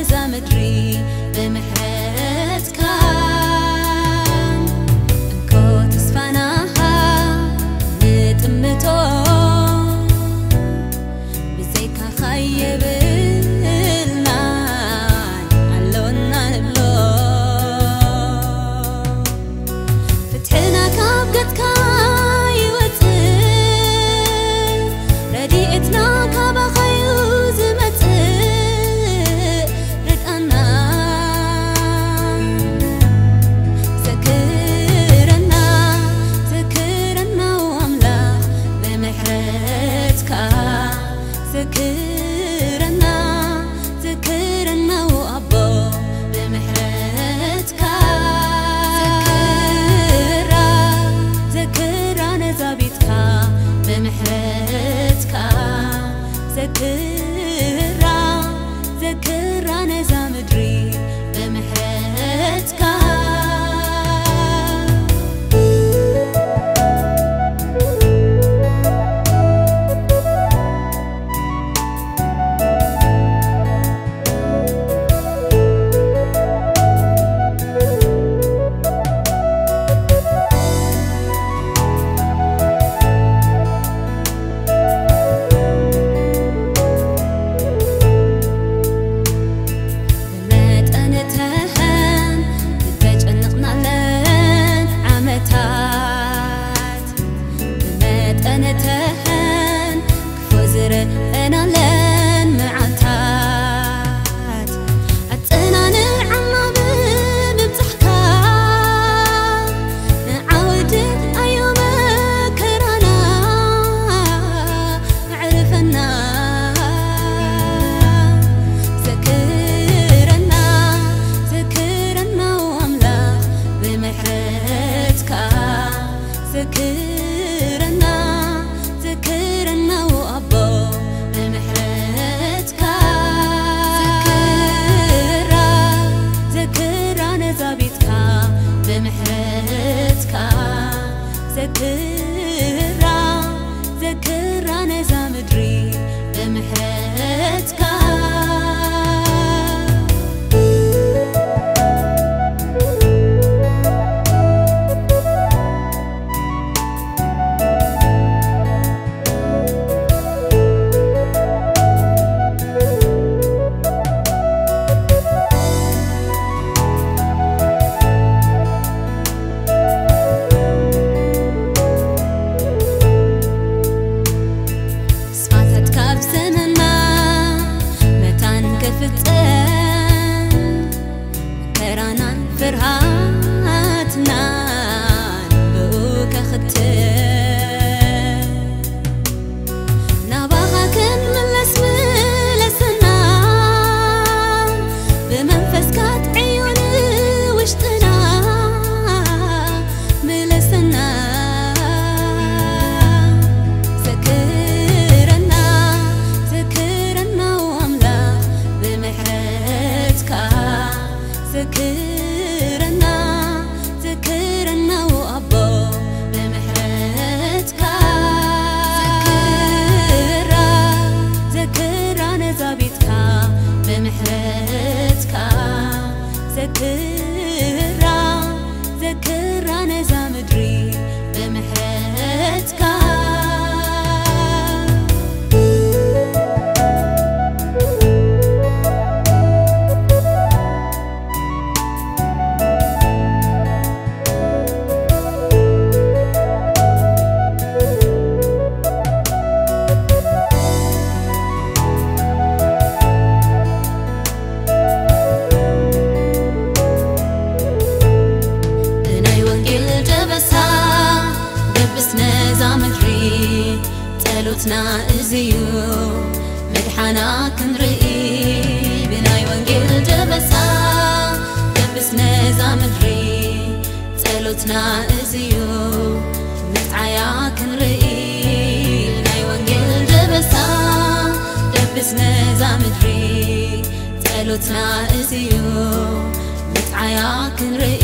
እዛ ምድሪ ብምሕረትካ እንኮ ተስፋና ንጥምቶ ብዘይካኻ የብልናን ኣሎና ንብሎ። ፍትሕና ካብ ገጽካ ይወጽእ፣ ረድኤትና ካባኻዩ ዝመጽእ። ርድኣና፣ ዘክረና፣ ዘክረና ኣምላኽ ብምሕረትካ። ዘክረና፣ ዘክረና ኣቦ ብምሕረትካ። ዘክራ፣ ዘክራ ነዛ ቤትካ ብምሕረትካ። ዘክራ፣ ዘክራ ነዛ ምድሪ ብምሕረትካ። ብመጠን ተኸን ዝተጨነቕናለን ዓመታት፣ ብመጠን ተኸን ክፉእ ዝረኣናለን መዓልታት፣ ኣጸናንዓና ብምብጻሕካ፣ ንዓወድኣዮ መከራና ኣዕርፈና። ዘክረና፣ ዘክረና ኣምላኽ ብምሕረትካ። ዘክረና፣ ዘክረና ኣቦ ብምሕረትካ። ዘክራ፣ ዘክራ ነዛ ቤትካ ብምሕረትካ። ዘክራ፣ ዘክራ ነዛ ምድሪ ብምሕረትካ። ስፋታት ካብ ዘመንና መታን ክፍጸም፣ መከራናን ፍርሃትናን ብኡ ከኽትም፣ ናባኻ ክንምለስ ምለሰና፣ ብመንፈስካ ጥዕዮ ንውሽጥና። ምለሰና። ዘክረና፣ ዘክረና ኣምላኽ ብምሕረትካ። ዘክረና፣ ዘክረና ኣቦ ብምሕረትካ። ዘክራ፣ ዘክራ ነዛ ቤትካ ብምሕረትካ። ዘክራ፣ ዘክራ ነዛ ምድሪ ብምሕረትካ። ብናይ ወንጌል ደበሳ ደብስ ነዛ ምድሪ፣ ጸሎትና እዝዩ ምድሓና ክንርኢ። ብናይ ወንጌል ደበሳ ደብስ ነዛ ምድሪ፣ ጸሎትና እዝዩ ምጥዓያ ክንርኢ። ብናይ ወንጌል ደበሳ ደብስ ነዛ ምድሪ፣ ጸሎትና እዝዩ ምጥዓያ ክንርኢ።